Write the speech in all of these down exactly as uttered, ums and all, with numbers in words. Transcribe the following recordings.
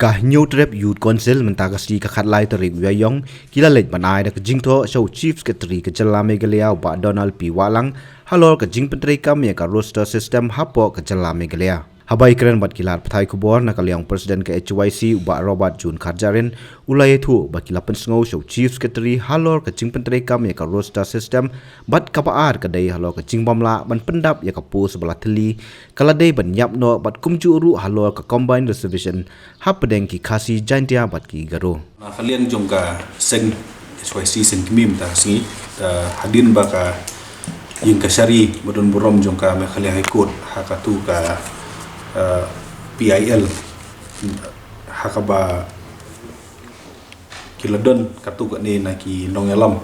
Ka Hynñiewtrep Youth Council mynta ka sngi ka khatlai tarik u Ïaïong ki la leit ban ai da ka jingthoh sha u Chief Secretary ka jylla Meghalaya u Bah Donald P Wahlang halor ka jingpyntreikam ïa ka roster system hapoh ka jylla Meghalaya. Haba ïakren bad ki lad pathai khubor na ka liang u President ka H Y C u Bah Robert June Kharjahrin u la ïathuh ba ki la pynsngew sha u Chief Secretary halor ka jingpyntreikam ïa ka roster system bad kaba ar ka dei halor ka jingbym lah ban pyndap ïa ka post ba la thylli ka la dei ban ïap noh bad kumjuh ruh halor ka combined reservation hapdeng ki Khasi, Jaintia bad ki Garo. Na ka liang jong ka seng H Y C seng kmie mynta ka sngi, hadien ba ka ïing kashari ba don burom jong ka Meghalaya High Court ha katu ka, eh, P I L ha kaba ki la don katu kane na ki nongïalam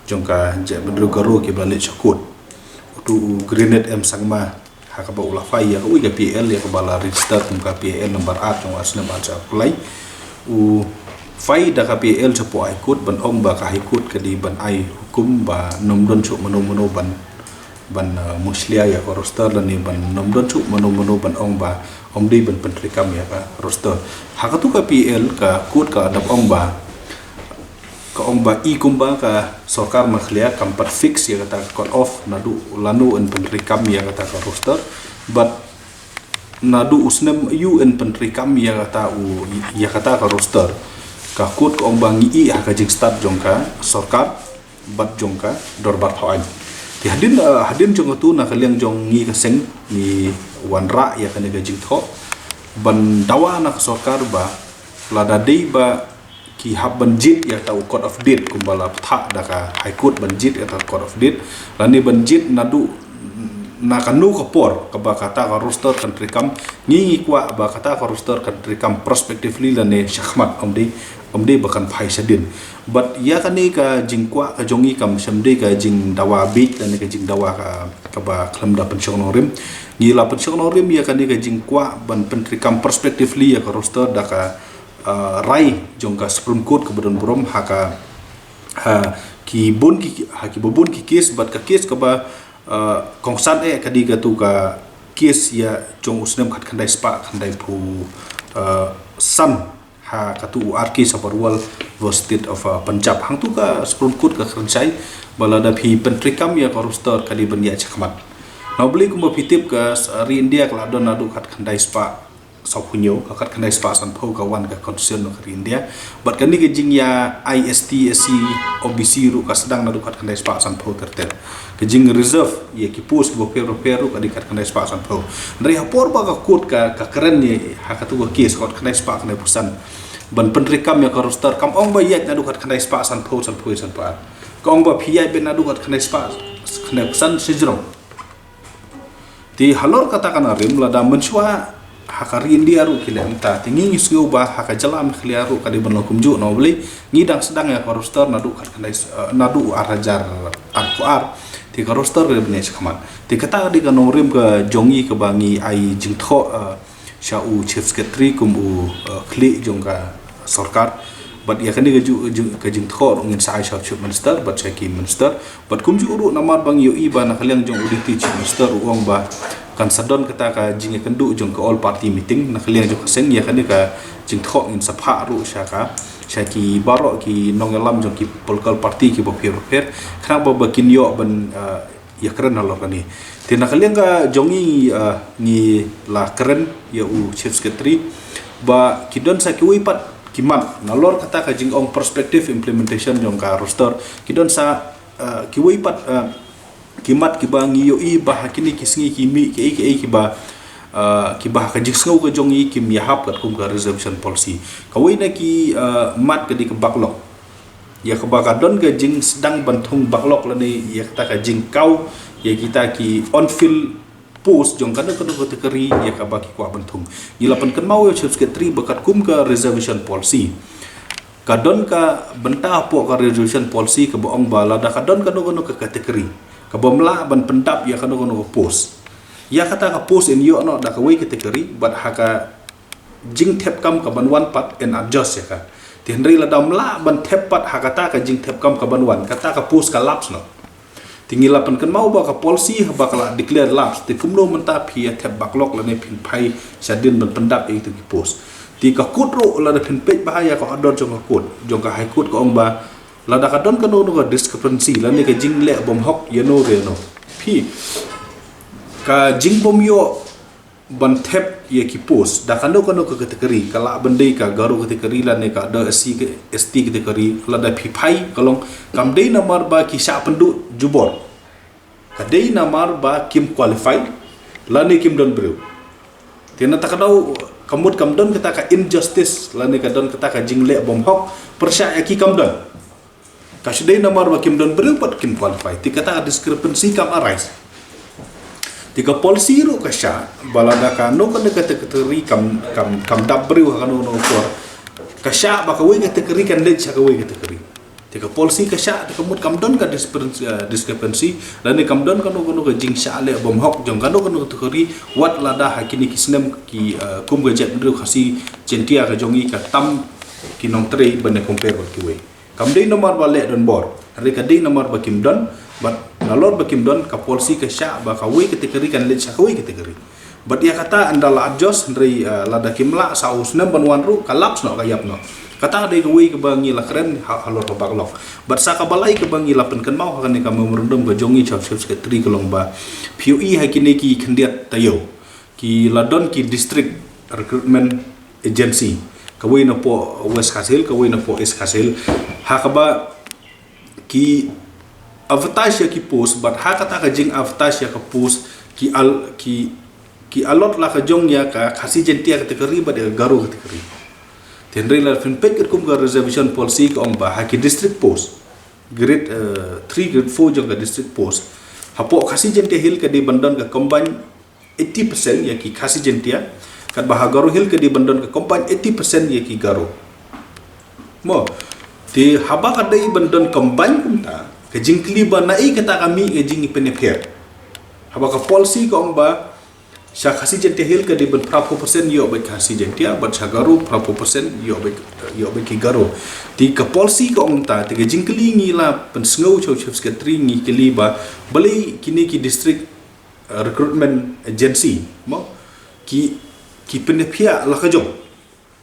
jong ka jaitbynriew Garo kiba la leit sha court. Utu u Grenade M Sangma ha kaba u la file ïa kawei ka P I L ïa kaba la register kum ka P I L number ar jong u ha u snem ar hajar arphew lai. U file da ka P I L shapoh High Court ban ong ba ka High Court ka dei ban ai hukum ba ym don shuh mano mano ban ban, uh, mushlia ïa ka roster lane ban ym don shuh mano mano ban ong ba ym dei ban pyntreikam ïa ka roster. Ha katu ka P I L ka court ka dap ong ba ka ong ba i kumba ka sorkar Meghalaya kam pat fix ïa kata ka cut off naduh lano yn pyntreikam ïa kata ka roster bad naduh u snem aiu yn pyntreikam ïa kata u ïa kata ka roster. Ka court ka ong ba ngi ïeh ha ka jingstad jong ka sorkar bad jong ka dorbar thaw aiñ. Te hadien, eh, hadien jong katu na ka liang jong ngi ka seng ngi wanrah ïa kane ka jingthoh ban dawa na ka sorkar ba lada dei ba ki hap ban jied ïa kata u cut off date kumba la pynthah da ka High Court ban jied ïa kata u cut off date lane ban jied naduh na kano ka por kaba kata ka roster kan treikam. Ngi ngi kwah ba kata ka roster kan treikam prospectively lane shakhmat, ym dei ym dei ba kan phai shadien. Bad ïa kane ka jingkwah ka jong ngi kam shym dei ka jingdawa bieit lane ka jingdawa ka kaba khlem da pynshong nongrim. Ngi la pynshong nongrim ïa kane ka jingkwah ban pyntreikam prospectively ïa ka roster da ka, uh, rai jong ka Supreme Court kaba don burom ha ka, ha ki bun ki, ha kiba bun ki case bad ka case kaba, uh, kongsan eh ka dei katu ka case ïa jong u snem khatkhyndai spah khyndaiphew, uh, san ha katu u R K Sabharwal versus State of, uh, Punjab. Hangtu ka Supreme Court ka kren shai ba lada phi pyntreikam ïa ka roster ka dei ban ïaid shakhmat. Na u Blei kumba phi tip ka s-, ri India ka la don naduh khatkhyndai spah sawphew hynñiew, ka khatkhyndai spah sanphew ka wan ka constitution ka ri India. Bad kane ka jingïa ai S T, S C, O B C ruh ka sdang naduh khatkhyndai spah sanphew ter ter. Ka jing reserve ïa ki post kiba pher bapher ruh ka dei khatkhyndai spah sanphew. Hynrei ha por ba ka court ka, ka kren ïa ha katu ka case khatkhyndai spah khyndaiphew san ban pyntreikam ïa ka roster kam ong ba ïaid naduh khatkhyndai spah sanphew, sanphew, sanphew ar. Ka ong ba phi ïaid beit naduh khatkhyndai spah khyndaiphew san shajrong. Te halor kata ka nongrim lada mynshuwa ha ka ri India ruh ki leh mynta, te ngi ngi sngew ba ha ka jylla Meghalaya ruh ka dei ban long kumjuh, na u Blei ngi dang sdang ïa ka roster naduh khatkhyndai s-, eh, naduh ar hajar arphew ar. Te ka roster ka dei ban ïaid shakhmat. Te kata ka dei ka nongrim ka jong ngi kaba ngi ai jingthoh, eh, sha u Chief Secretary kum u, eh, khlieh jong ka sorkar. Bad ïa kane ka ju-, ju-, ka jingthoh ruh ngin sa ai sha u Chief Minister bad sha ki Minister. Bad kumjuh ruh namar ba ngi ïohi ba na ka liang jong u Deputy Chief Minister u ong ba kan sa don kata ka jingïakynduh jong ka all party meeting na ka liang jong ka seng. Ïa kane ka jingthoh ngin sa phah ruh sha ka, sha ki baroh ki nongïalam jong ki political party kiba pher bapher khnang ba, ba kin ïoh ban, eh, ïakren halor kane. Te na ka liang ka jong ngi, ah, ngi la kren ïa u Chief Secretary ba ki don sa kiwei pat ki mat nalor kata ka jingong prospective implementation jong ka roster. Ki don sa, ah, kiwei pat, ah, ki mat kiba ngi ïohi ba ha kine ki sngi ki mih kiei kiei kiba, ah, kiba ha ka jingsngew ka jong ngi kim ïahap katkum ka reservation policy. Kawei na ki, ah, mat ka dei ka backlog. Ïa kaba ka don ka jingsdang ban thung backlog lane ïa kata ka jingkhaw ïa kita ki unfilled post jong kano kano ka category ïa kaba ki kwah ban thung. Ngi la pynkynmaw ïa u Chief Secretary ba katkum ka reservation policy ka don ka bynta hapoh ka reservation policy kaba ong ba lada ka don kano kano ka category kaba ym lah ban pyndap ïa kano kano ka post, ïa kata ka post yn ïoh noh da kawei ka category bad ha ka jingthep kam ka ban wan pat yn adjust ïa ka. Te hynrei lada ym lah ban thep pat ha kata ka jingthep kam ka ban wan, kata ka post ka lapse noh. Te ngi la pynkynmaw ba ka policy haba ka la declare lapse, te kumno mynta phi ïa thep backlog lane phin phai shadien ban pyndap ïa itu ki post. Te ka court ruh lada phin peit bha ïa ka order jong ka court, jong ka High Court ka ong ba lada ka don kano kano ka discrepancy lane ka jingleh bymhok ïa no re no, phi ka jingbymïoh ban thep ïa ki post da kano kano ka category, ka lah ban dei ka Garo category lane ka da S C ka S T category, lada phi phai ka long kam dei namar ba ki shah pynduh jubor, ka dei namar ba kim qualify lane kim don briew. Te na ta ka daw ka mut kam don kata ka injustice lane ka don kata ka jingleh bymhok pyrshah ïa ki kam don. Ka shu dei namar ba kim don briew pat kim qualify. Te kata ka discrepancy kam arise. Te ka policy ruh ka shah ba lada kano kano ka category kam, kam, kam dap briew ha kano kano por, ka shah ba kawei ka category kan leit sha kawei ka category. Te ka policy ka shah, te ka mut kam don ka discrepancy, eh, discrepancy lane kam don kano kano ka jingshah leh bymhok jong kano kano ka category, wat lada ha kine ki snem ki, eh, kum ka jaitbynriew Khasi Jaintia ka jong ngi ka tam ki nongtrei ban ïa compare bad kiwei. Kam dei namar ba leh don bor, hynrei ka dei namar ba kim don, bad nalor ba kim don ka policy ka shah ba kawei ka category kan leit sha kawei ka category. Bad ïa kata ynda la adjust, hynrei, eh, lada kim lah sa u snem ban wan ruh ka lapse noh, ka ïap noh. Kata dei kawei kaba ngi la kren ha, halor ka backlog. Bad sa kaba lai kaba ngi la pynkynmaw ha kane ka memorandum ka jong ngi sha u Chief Secretary ka long ba phi ïohi ha kine ki khyndiat taïew ki la don ki District Recruitment Agency, kawei napoh West Khasi Hills, kawei napoh East Khasi Hills, ha kaba ki advertise ïa ki post, bad ha kata ka jing advertise ïa ka post ki al-, ki, ki allot la ka jong ïa ka Khasi Jaintia category bad ïa ka Garo category. Te hynrei lada phin peit katkum ka reservation policy ka ong ba ha ki district post, grade, eh, three, grade four jong ka district post, hapoh Khasi Jaintia Hills ka dei ban don ka combine eighty percent ïa ki Khasi Jaintia, katba ha Garo Hills ka dei ban don ka combine eighty percent ïa ki Garo. Mo, te haba ka dei ban don combine kumta, ka jingkylli ba naei kata ka mih ka jingpynïapher. Haba ka policy ka ong ba sha Khasi Jaintia Hills ka dei ban phra phew percent ïoh beit Khasi Jaintia, bad sha Garo phra phew percent ïoh beit, ïoh beit ki Garo. Te ka policy ka ong kumta, te ka jingkylli ngi la pynsngew sha u Chief Secretary, ngi kylli ba balei kine ki district, eh, recruitment agency, mo, ki, ki pynïapher la ka jong.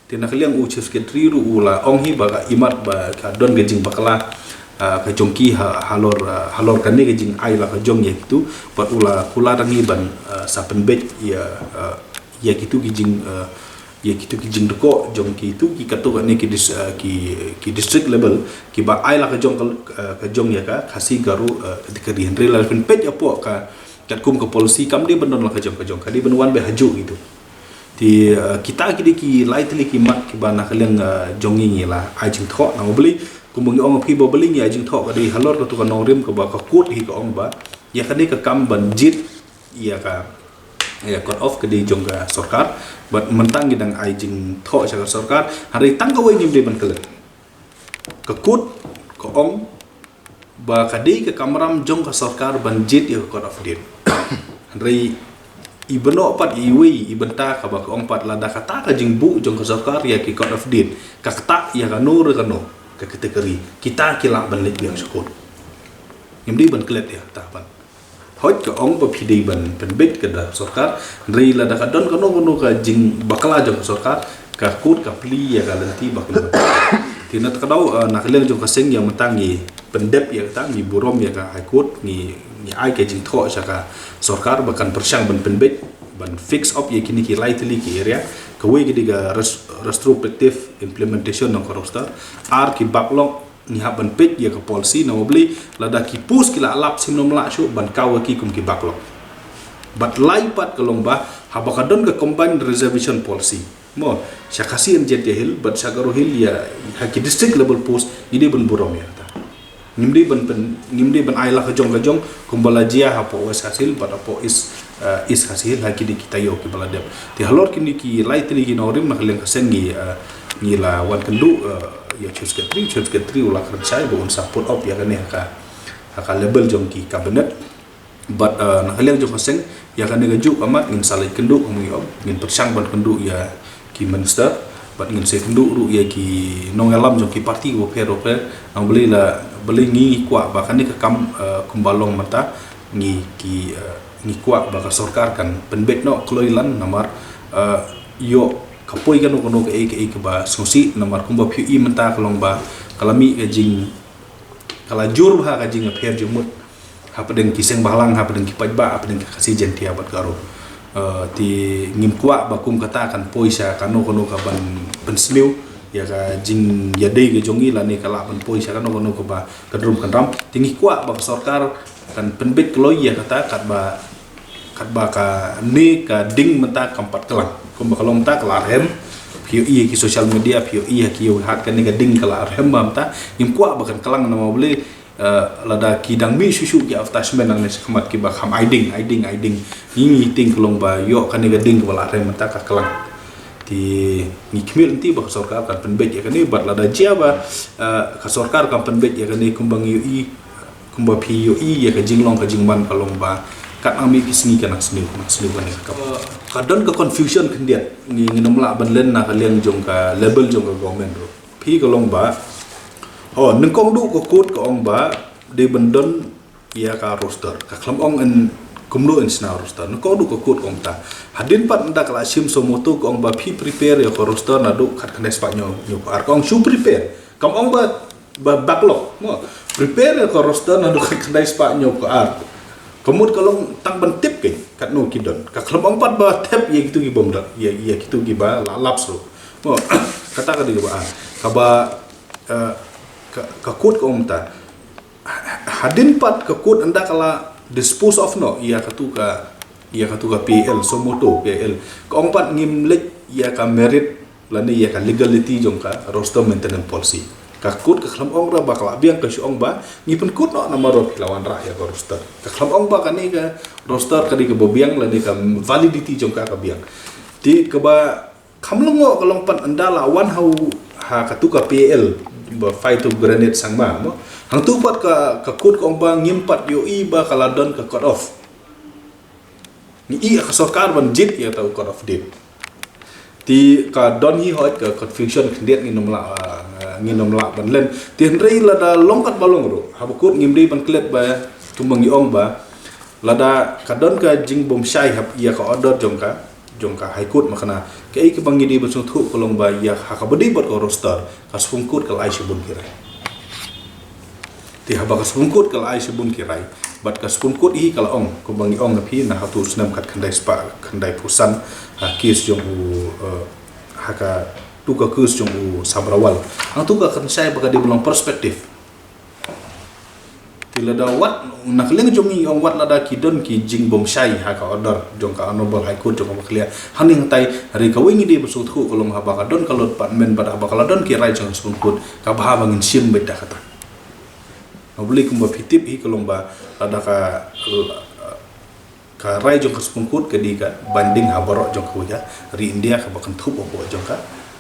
Te na ka liang u Chief Secretary ruh u la ong hi ba ka imat ba ka don ka jingbakla, ah, ka jong ki ha, halor, ah, halor kane ka jingai la ka jong ïa kitu, bad u la kular ngi ban, ah, sa pynbeit ïa, ah, ïa kitu ki jing, ah, ïa kitu ki jingdukok jong kitu ki katto katne ki dis-, ah, ki, ki district level, kiba ai la ka jong ka, ah, ka jong ïa ka Khasi Garo, ah, category. Hynrei lada phin peit hapoh ka, katkum ka policy kam dei ban don la ka jong ka jong, ka dei ban wan beit ha juh kitu. Te, eh, kita ki dei ki lai tylli ki mat kiba na ka liang, eh, jong ngi ngi la ai jingthoh, namar balei, kumba ngi ong ïa phi ba balei ngi ai jingthoh ka dei halor katu ka nongrim kaba ka court hi ka ong ba ïa kane ka kam ban jied ïa ka, ïa ka cut off ka dei jong ka sorkar, bad mynta ngi dang ai jingthoh sha ka sorkar, hynrei tang kawei ngim dei ban klet. Ka court ka ong ba ka dei ka kamram jong ka sorkar ban jied ïa ka cut off date. Hynrei i bynta pat iwei i bynta kaba ka ong pat lada kata ka jingbuh jong ka sorkar ïa ki cut off date ka ktah ïa kano re kano ka category, kita ki lah ban leit biang sha court. Ngim dei ban klet ïa kata pat. Hooid ka ong ba phi dei ban pynbeit ka da sorkar, hynrei lada ka don kano kano ka jingbakla jong ka sorkar, ka court ka plie ïa ka lynti ba ka. Te na ta ka daw, eh, na ka liang jong ka seng ïa mynta ngi pyndep ïa kata, ngi burom ïa ka High Court, ngi, ngi ai ka jingthoh sha ka sorkar ba kan pyrshang ban pynbeit, ban fix up ïa kine ki lai tylli ki area, kawei ka dei ka res-, retrospective implementation jong ka roster, ar ki backlog, ngi hap ban peit ïa ka policy, namar balei lada ki post ki la lap sngewbha ym lah shuh ban kaw ïa ki kum ki backlog. Bad lai pat ka long ba haba ka don ka combined reservation policy, mo, sha Khasi and Jaintia Hills bad sha Garo Hills ïa ha ki district level post, ngi dei ban burom ïa kata. Ngim dei ban pyn-, ngim dei ban ai la ka jong ka jong kumba la jia hapoh West Khasi Hills bad hapoh East, eh, East Khasi Hills ha ki dei ki taïew kiba la dep. Te halor kine ki lai tylli ki nongrim na ka liang ka seng ngi, eh, ngi la wan kynduh, eh, ïa Chief Secretary, Chief Secretary u la kren shai ba un sa put up ïa kane ha ka, ha ka level jong ki cabinet. Bad, eh, na ka liang jong ka seng ïa kane kajuh ka mat ngin sa leit kynduh kumba ngi ong, ngin pyrshang ban kynduh ïa ki minister bad ngin sa kynduh ruh ïa ki nongïalam jong ki party bapher bapher, namar balei la, balei ngi kwah ba kane ka kam, eh, kumba long mynta ngi ki, eh, ngi kwah ba ka sorkar kan pynbeit noh kloi lan namar, eh, ïoh ka poi kano kano kaei kaei kaba sngewsih, namar kumba phi ïohi mynta ka long ba ka la mih ka jing, ka la jur bha ka jingïapher jingmut hapdeng ki seng bhalang, hapdeng ki paidbah, hapdeng ki Khasi Jaiñtia bad Garo. Eh, te ngim kwah ba kum kata kan poi sha kano kano kaban pynsniew ïa ka jingïadei ka jong ngi, lane ka lah ban poi sha kano kano kaba kynrum kynram. Te ngi kwah ba ka sorkar kan pynbeit kloi ïa kata, katba, katba kane ka ding mynta kam pat klang. Kumba ka long mynta ka la rhem. Phi ïohi ha ki social media, phi ïohi ha ki ïew hat, kane ka ding ka la rhem bha mynta. Ngim kwah ba kan klang, namar balei, eh, lada ki dang mih shuh shuh ki advertisement nangne shakhmat kiba kham ai ding, ai ding, ai ding. Ngi, ngi tieng ka long ba ïoh kane ka ding kaba la rhem mynta ka klang. Te ngi khmih lynti ba ka sorkar kan pynbeit ïa kane, bad lada jia ba, eh, ka sorkar kan pynbeit ïa kane, kumba ngi ïohi, kumba phi ïohi ïa ka jinglong ka jingman ka long ba kat nang mih ki sngi ka nang sniew, nang sniew kane ka kam. Ka don ka confusion khyndiat, ngi, ngin ym lah ban len na ka liang jong ka level jong ka government ruh. Phi, ka long ba, oh, nyngkong duh ka court ka ong ba dei ban don ïa ka roster. Ka khlem ong kumno yn shna roster. Nyngkong duh ka court ka ong ta. Hadien pat ynda ka la shim suo motu ka ong ba phi prepare ïa ka roster naduh khatkhyndai spah hynñiew, hynñiew phew ar. Ka ong shu prepare. Kam ong ba, ba backlog. Mo. Prepare ïa ka roster naduh khatkhyndai spah hynñiew phew ar. Ka mut ka long tang ban tip kein katno ki don. Ka khlem ong pat ba thep ïa kitu ki bym don, ïa, ïa kitu kiba la lapse ruh. Mo. Kata ka dei kaba ar. Kaba, eh, ka, ka court ka ong ta. Hadien pat ka court ynda ka la dispose of noh ïa katu ka, ïa katu ka P A L, suo motu P A L. Ka ong pat ngim leit ïa ka merit lane ïa ka legality jong ka roster maintenance policy. Ka court ka khlem ong ruh ba ka la biang, ka shu ong ba ngi pynkut noh namar ruh phi la wanrah ïa ka roster. Ka khlem ong ba kane ka roster ka dei kaba biang lane ka validity jong ka ka biang. Te kaba kham lyngngoh ka long pat ynda la wan ha u, ha katu ka P A L ba Fighter Brigade Sangma mo. Hangtu pat ka, ka court ka ong ba ngim pat ïohi ba ka la don ka cut off. Ngi ïa ka sorkar ban jied ïa kata u cut off date. Te ka don hi hooid ka confusion khyndiat, ngin ym lah, ah, ngin ym lah ban len. Te hynrei lada long katba long ruh, haba court ngim dei ban klet ba kumba ngi ong ba lada ka don ka jingbymshai hap ïa ka order jong ka, jong ka High Court, ma kane kaei kaba ngi dei ban sngewthuh ka long ba ïa ha kaba dei bad ka roster, ka Supreme Court ka la ai shibun ki rai. Te haba ka Supreme Court ka la ai shibun ki rai, bad ka Supreme Court hi ka la ong, kumba ngi ong ha phi, na hatu snem khatkhyndai spah khyndai phew san, ha case jong u, eh, ha katu ka case jong u Sabrawal. Hangtu ka kynshai ba ka dei ban long prospective. Te lada wat, na ka liang jong ngi ong wat lada ki don ki jingbymshai ha ka order jong ka Honorable High Court jong ka Meghalaya, hangne hangtai, hynrei kawei ngi dei ban sngewthuh ka long haba ka don ka law department bad haba ka la don ki rai jong ka Supreme Court, ka bha ba ngin shim beit da kata. Nga balei kumba phi tip hi ka long ba lada ka, ka rai jong ka Supreme Court ka dei ka binding ha baroh jong kawei ka ri India kaba kynthup hapoh jong ka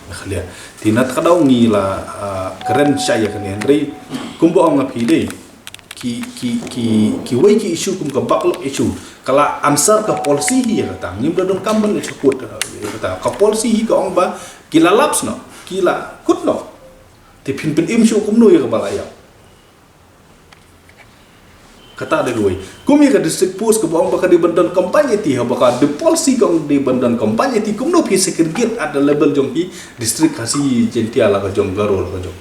Meghalaya. Te na kata ka daw ngi la, ah, kren shai ïa kane, hynrei kumba ong ha phi dei, ki, ki, ki, kiwei ki issue kum ka backlog issue ka la answer ka policy hi ïa kata. Ngim da donkam ban execute ïa kata. Ka policy hi ka ong ba ki la lapse noh, ki la kut noh. Te phin pynim shuh kumno ïa kaba la ïap. Kata dei kawei. Kum ïa ka district post kaba ong ba ka dei ban don combined A T, haba ka dei policy ka ong dei ban don combined A T, kumno phi segregate at the level jong ki district Khasi Jaiñtia la ka jong, Garo la ka jong.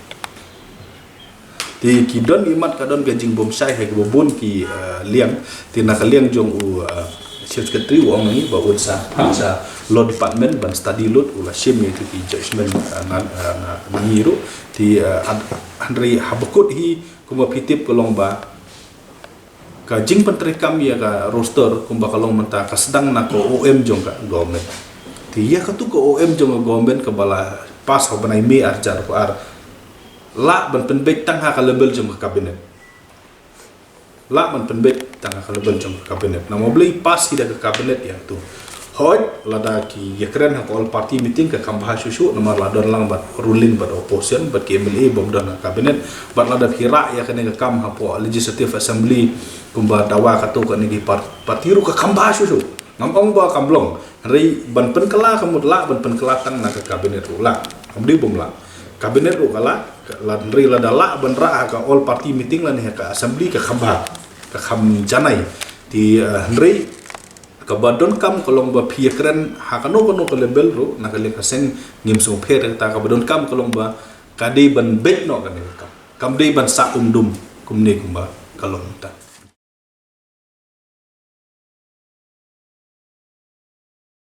Te ki don ki mat ka don ka jingbymshai ha kiba bun ki, eh, liang. Te na ka liang jong u, eh, Chief Secretary u ong ngi ba un sa, un sa Law Department ban study lut, u la shim ïa ki judgment, eh, na, eh, na, na ngi ruh. Te, eh, hynrei haba kut hi kumba phi tip ka long ba ka jingpyntreikam ïa ka roster kumba ka long mynta ka sdang na ka O M jong ka government. Te ïa katu ka O M jong ka government kaba la pass ha u bnai May ar hajar arphew ar, lah ban pynbeit tang ha ka level jong ka cabinet. Lah ban pynbeit tang ha ka level jong ka cabinet. Namar balei? Pass hi da ka cabinet ïa katu. Hooid, lada ki ïakren ha ka all party meeting ka kham bha shuh shuh, namar la don lang bad ruling bad opposition, bad ki M L A bym don ha cabinet, bad lada phi rah ïa kane ka kam hapoh Legislative Assembly kumba dawa katto katne ki par-, party ruh ka kham bha shuh shuh. Ngam ong ba kam long, hynrei ban pynkylla ka mut lah ban pynkylla tang na ka cabinet ruh lah. Kam dei bym lah. Cabinet ruh ka lah, ka lah, hynrei lada lah ban rah ha ka all party meeting lane ha ka assembly ka kham bha, ka kham janai. Te, eh, hynrei Kaba donkam ka long ba phi ïakren ha kano kano ka level ruh, na ka liang ka seng ngim sngewpher. Kata kaba donkam ka long ba ka dei ban beit noh kane ka kam, kam dei ban sah umdum kumne kumba ka long mynta.